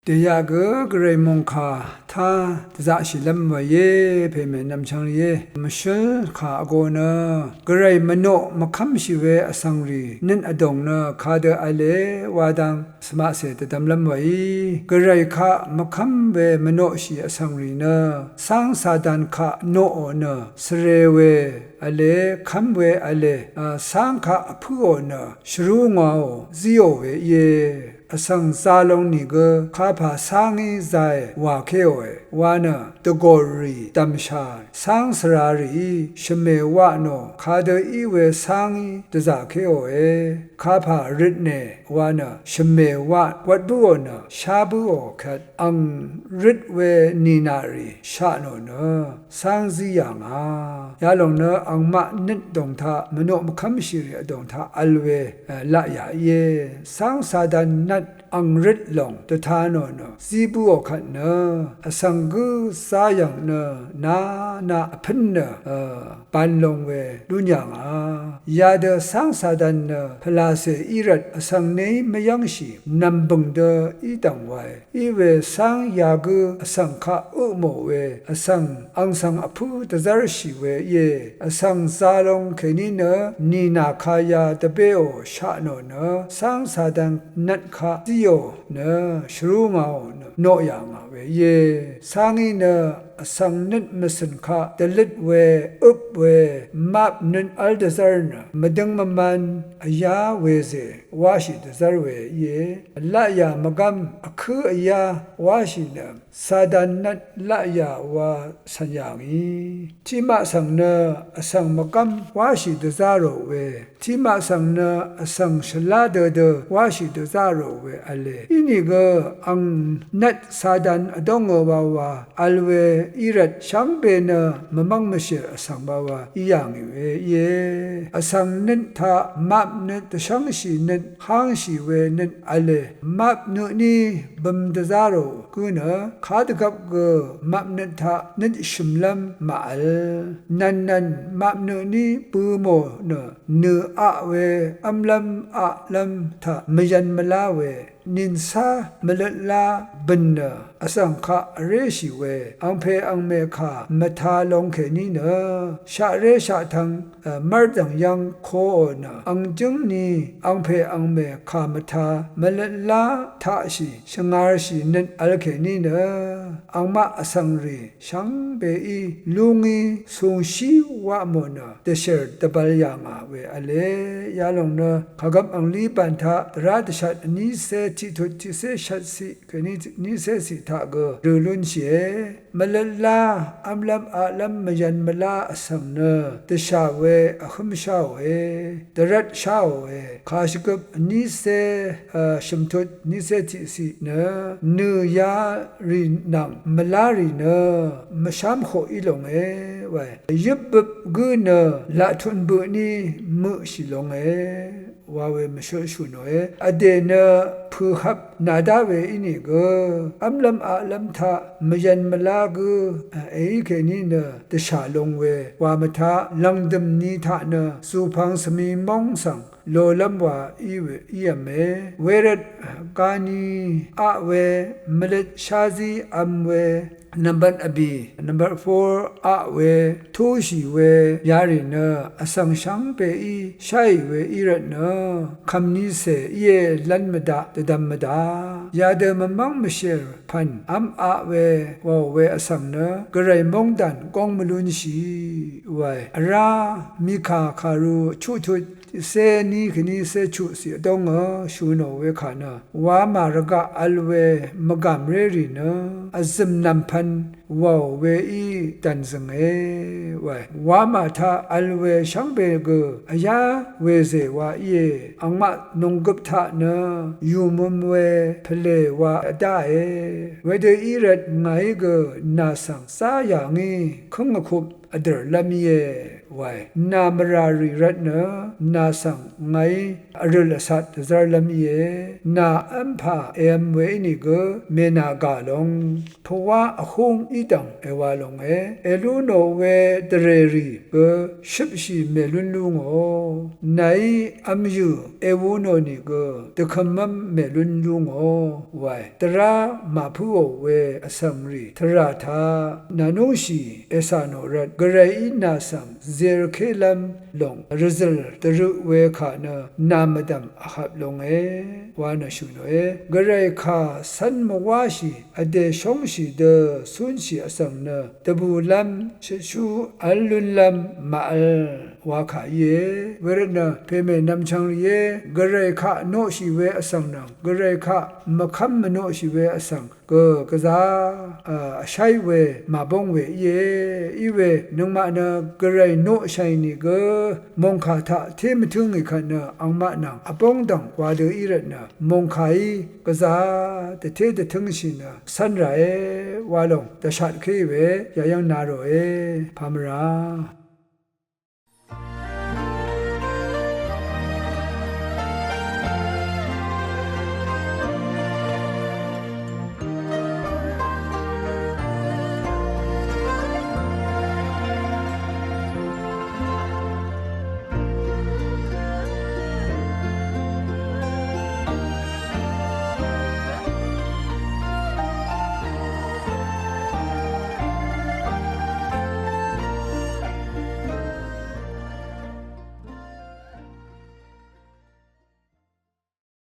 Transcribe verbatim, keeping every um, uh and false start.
Dèyaq gø gvray mòngkà tá dvzaqshìlv́m wèíe, pè mènvm chvngrìé. Mvshǿl kà vgō nø gvray mvnoq mvkv́mshì we vsvng rì nøt vdòng nø kadø v̄le wa dang svmaqcè dvdvmlv́m wèí. Gvray kaq mvkv́m we mvnoqshì vsvng rì nø cáng Satan kaq noqò nø svre we v̄le, kv́m we v̄le, a, cáng kaq vpǿò nø shvrú ngàò zíò we íe. Vsvng zalong nìgø kapà cángí zae wàkéòe wa nø dvgòrì dv̀mshà cáng svra rìí shvmè wa nò kadø í we cángí dvzàkéòe. Kapà røtnè wa nø shvmè wa gwvt bǿò nø shá bǿò kvt ang røt we nìnà rì sha nò nø cáng zí yà ngà. Yalòng nø angmaq nøt dòng taq mvnoq mvkv́mshì rì vdòng taq vl we, e, laqyà íe. Cáng Satan nvt ang røt lòng dvta nò nø zí bǿò kvt nø vsvng gǿ zá yv̀ng nø nana vpǿn nø, e, ban long we lún yà ngà. Yadø cáng Satan nø pvlàcè í rvt vsvng neí mvyv́ngshì nv̀mbø̀ng dø í dv̀ng wae. Iwe cáng yagǿ vsvng kaq øpmò we vsvng ang svng vpǿ dvzv́rshì we íe. Vsvng zalong kèní nø nìnà kaya dvbéò sha nò nø cáng Satan nvt kaq zíò nø shvrú ngàò nø noq yà ngà we íe. Cángí nø vsvng nøt mvcø̀n kaq dvløt we øp we map nøt v́l dvzv́r nø mvdøng mvman vyá wezè wáshì dvzv́r we íe. Laqyà mvgv́m vkǿ vyá wáshì nø Satan nvt laqyà wa cv̀n yà ngì. Tiqmaq svng nø vsvng mvgv́m wáshì dvzá rò we, tiqmaq svng nø vsvng shvlá dødø wáshì dvzá rò we v̄le. Inìgø ang nvt Satan vdóngø wawa vl we í rvt shvngbe nø mvmv́ng mvshèr vsvng wawa í yà ngì we íe. Vsvng nøt taq map nøt dvshv́ngshì nøt hángshì we nøt v̄le. Map nø tní bøm dvzá rò gǿ nø kadvgvp gø map nøt taq nøt shø̀mlv́m màvl. Nv̀nnv̀n map nø tní bø̄ mò nø nø̀ aq we v́mlv́m aqlv́m taq mvyv̄n mvlá we nìncá mvløtlá bø̀n nø vsvng kaq vréshì we angpè angmè kà mvtā long kèní nø shaqré shaqtvng, e, mv́rdv̀ng yv́ng koò nø ang jǿng ni angpè angmè kà mvtā mvløtlá taqshì shvngarshì nøt vl kèní nø angmaq vsvng rì shvngbeí lúngí cùngshí wamò nø dvshèr dvbvl yà ngà we v̄le. Yalòng nø kàgvp angli bàn taq dvrá dvshat vnícé tiqtut tiqcé shvtciq kèní vnícéciq taq gø rø lúnshìe. Mvløtlá v́mlv́m aqlv́m mvyv̄n mvlá vsvng nø dvshà we vhǿmsháòe, dvrvtsháòe. Kàshvgøp vnícé, e, shø̀mtut vnícé tiqciq nø nø̀ yarì nvng mvlá rì nø mvshámhoq í longe wae. Yøpbøp gǿ nø laqtun bø tní møqshì longe wa we mvshøqshù nòe. Vdè nø pø̀hvp nàdá we ínìgø v́mlv́m aqlv́m taq mvyv̄n mvlá gǿ èí kèní nø dvshà long we wa mvtaq lv̀ngdø̀m ni taq nø zùpvng svmi móng svng lolv́m wa í we í v̄me. Wervt gani aq we mvløt shází v̄m we nvmbat vbì, nvmbat four aq we túshì we yarì nø vsvng shvngbeí sháì we í rvtnø kv̀mnicè íe lv́n mvdaq dvdvm mvdaq. Yadø mvmv́ng mvshèr pv̀n v́m aq we wàò we vsvng nø gvray móngdàn góng mvlúnshì wae. Vrá Mika kàru chuqtut tiqcé ní kèní cé chuqciq vdóngø shø̀ nò we kà nø wamà rvgaq vl we mvgàmré rì nø vzø̀m nv̀mpv̄n wàò weí dv̀nzø̀nge wae. Wamà taq vl we shvngbe gø vyá wezè wa íe. Angmaq nònggøp taq nø yùmøm we pvlè wa vdáe. Wedø í rvt ngàí gø nà svng zá yà ngí kǿng vkup vdø̀rlv́m íe wae. Nà mvrà rì rvtnø nà svng ngàí vrø̀l vcat dvzv́rlv́m íe. Nà v́mpà èv̄m we ínìgø mènàgà long pvwá vhúng í dv̀ng èwa longe. Èlú nò we dvrèrì gø shøpshì mèlún lú ngò. Nàí vmyø̀ èwu nò nìgø dvkø̄mv́m mèlún lú ngò wae. Dvrá màpǿò we vsvng rì tvrà taq nànúngshì ècà nò rvt gvrayí nà svng zerkélv́m lòng rvzø̀l dvrøq we kà nø nà mvdv̀m vhvp longe wa nø shø̀ nòe. Gvray kà cv́n mvwáshì vdè shóngshì dø cúnshì vsvng nø dvbùlv́m shøtshú v́l lúnlv́m màvl wa kà íe. Wervtnø pèmè nvmchvng rìé, gvray kaq noqshì we vsvng nvng gvray kaq mvkv́m mvnoqshì we vsvng gø gvzá vsháí we màbóng we íe. Iwe nøngmaq nø gvray noqshàì nìgø mòngkà taq té mvtǿngì kvt nø angmaq nvng vbóng dv̀ng wa dø í rvtnø mòngkàí gvzá dvté dvtǿngshì nø cv́n ràe wa lòng dvshatkéì we yayv́ng na ròe pamvra.